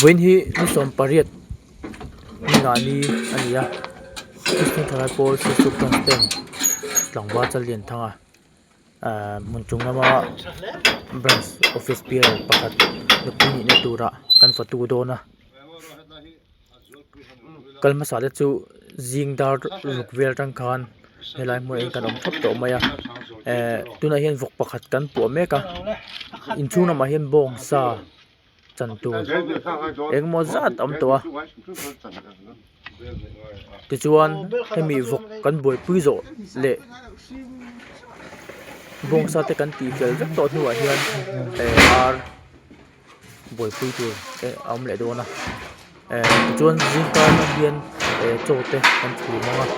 Vawiin hi ni sawmpariat ni ngah ni a ni a Kristian thalai pawl Sisu branch ten tlangval Challianthanga ahh hmun chung lama branch office bial pakhat nupui nihna turah kan fatu dawn a. Kal hmasa te chu zing dar ruk vel atang khan helai hmunah hian kan awm thap tawh mai a ehh tunah hian vawk pakhat kan puah mek a inchhung lamah hian bawng sa chan tur engemaw zat a awm tawh a tichuan hemi vawk kan buaipui zawh leh bawng sa te kan tih fel vek tawh hnuah hian ehh ar. buaipui tur te a awm leh dawn a eh tichuan zingkar atang hian eh chaw te kan chhum ang a.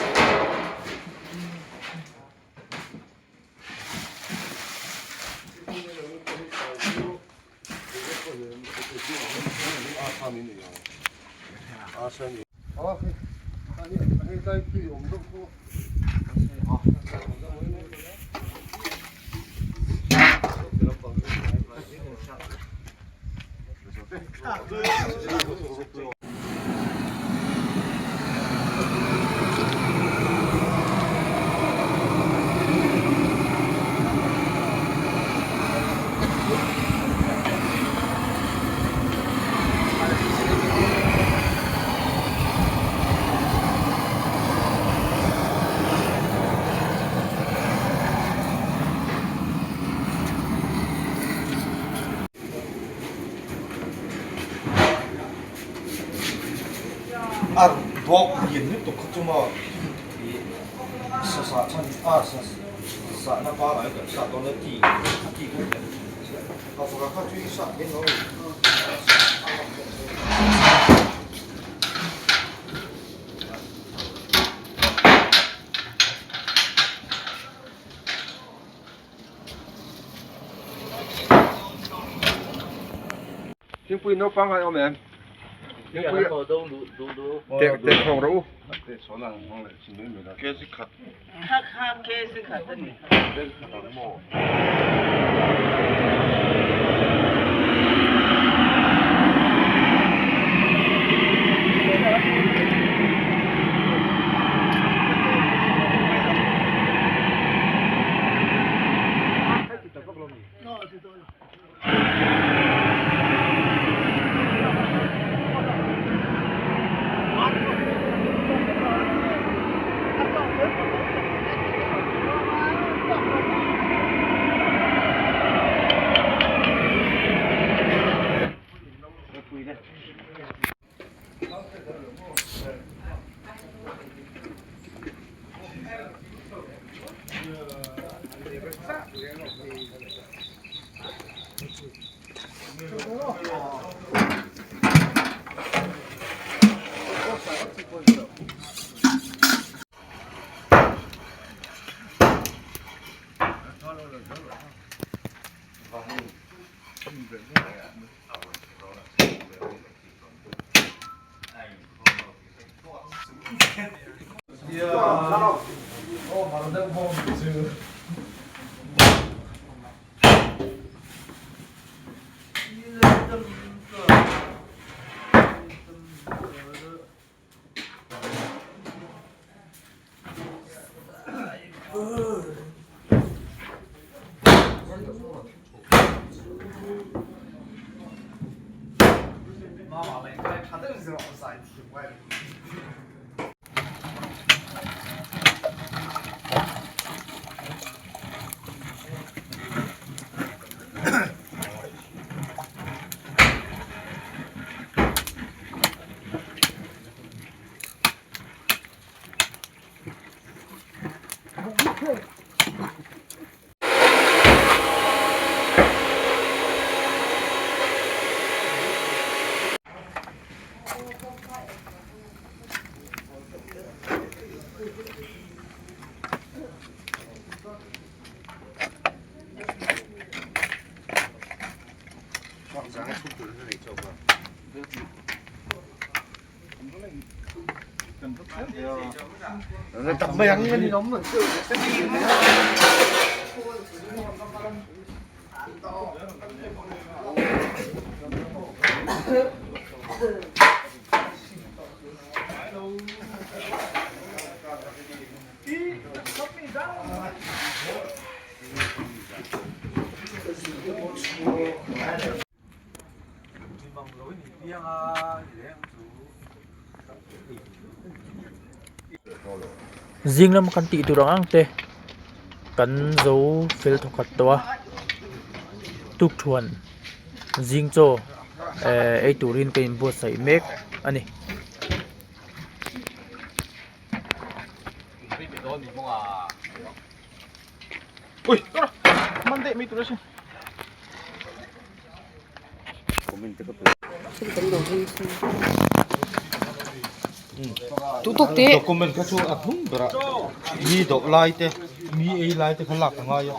A bawk lian lutuk kha chu maw ih sa sah chhan a sa sahna pangai kan sah dawn a ti a ti kha hian a vawrh kha chu i sah hian lo Thingpui naupang ngai awm em? Thingpui teh teh thawng rawh u. Zing lama kan tih tur ang ang te kan zo fel thawkhat tawh a tukthuan zing chaw eh ei turin ka inbuatsaih mek a ni. Document kha chu a hnung berah mi dawh lai te mi ei lai te kha lak a ngai a.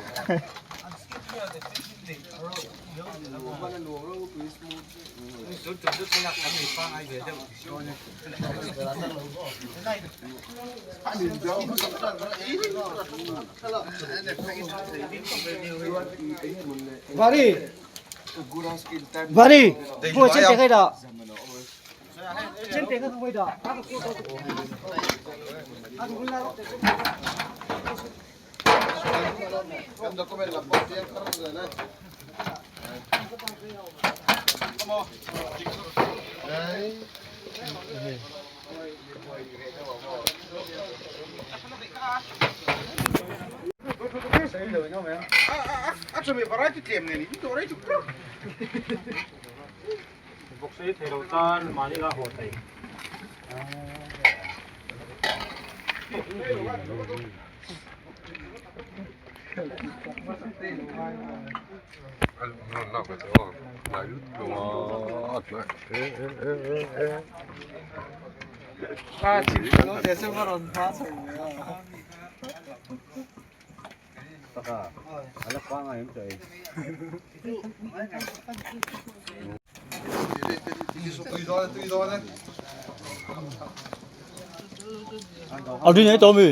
A rin ei tawh ami?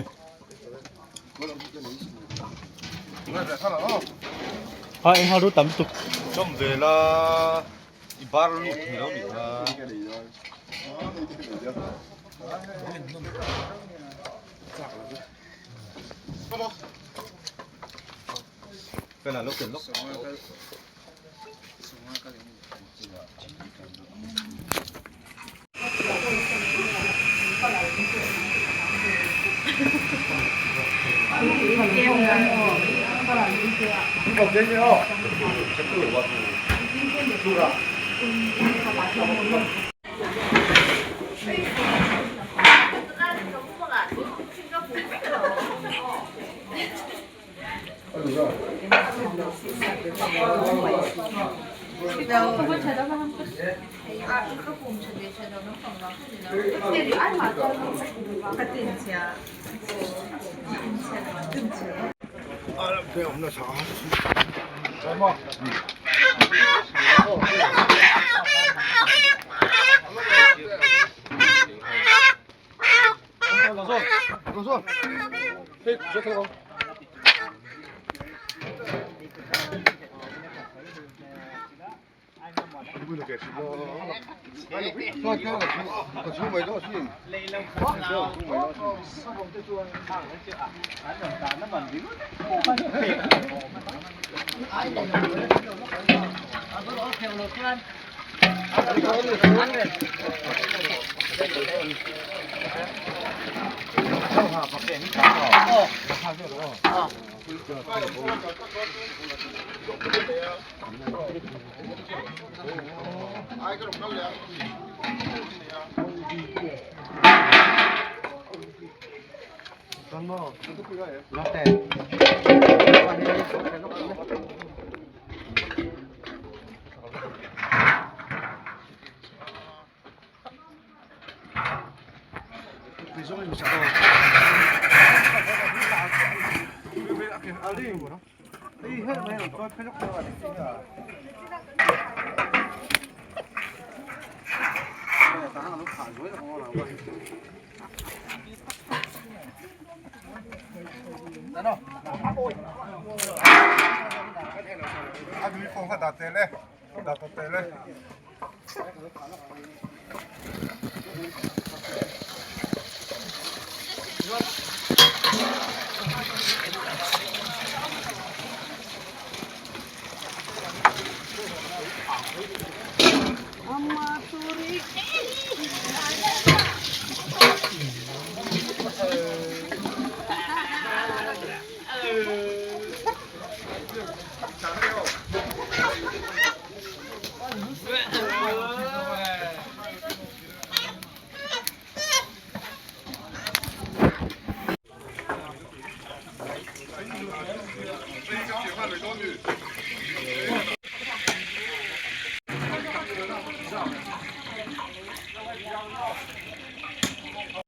Ha eng ha ru tam tuk. Chawm ve la i bar lut thei lo nih kha. Fela lo ken lawk.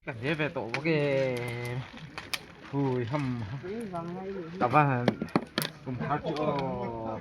Kan he ve tawh bawk e hui ham ka va han kum thar chu aw.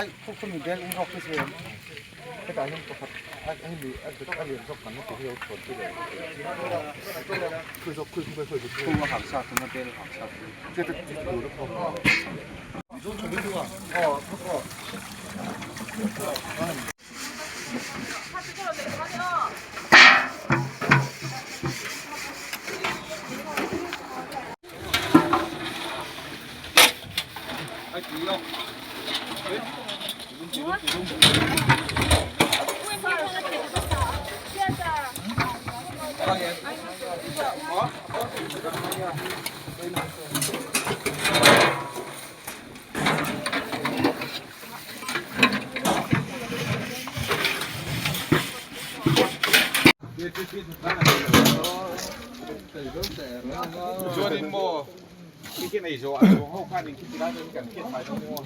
Ai khu khu mi bel in rawk te siam hetah hian pakhat a hemi a a lian zawk kan ti hi a chhuan te leh khawi zawk khawi khawi khawi khu a hang sa tuna bel hang sa chu che te ti tur a khawm Chuanin maw khi khi nei zawh ah chuang ho khan in khi ti lai dawn kan khiat mai dawn maw.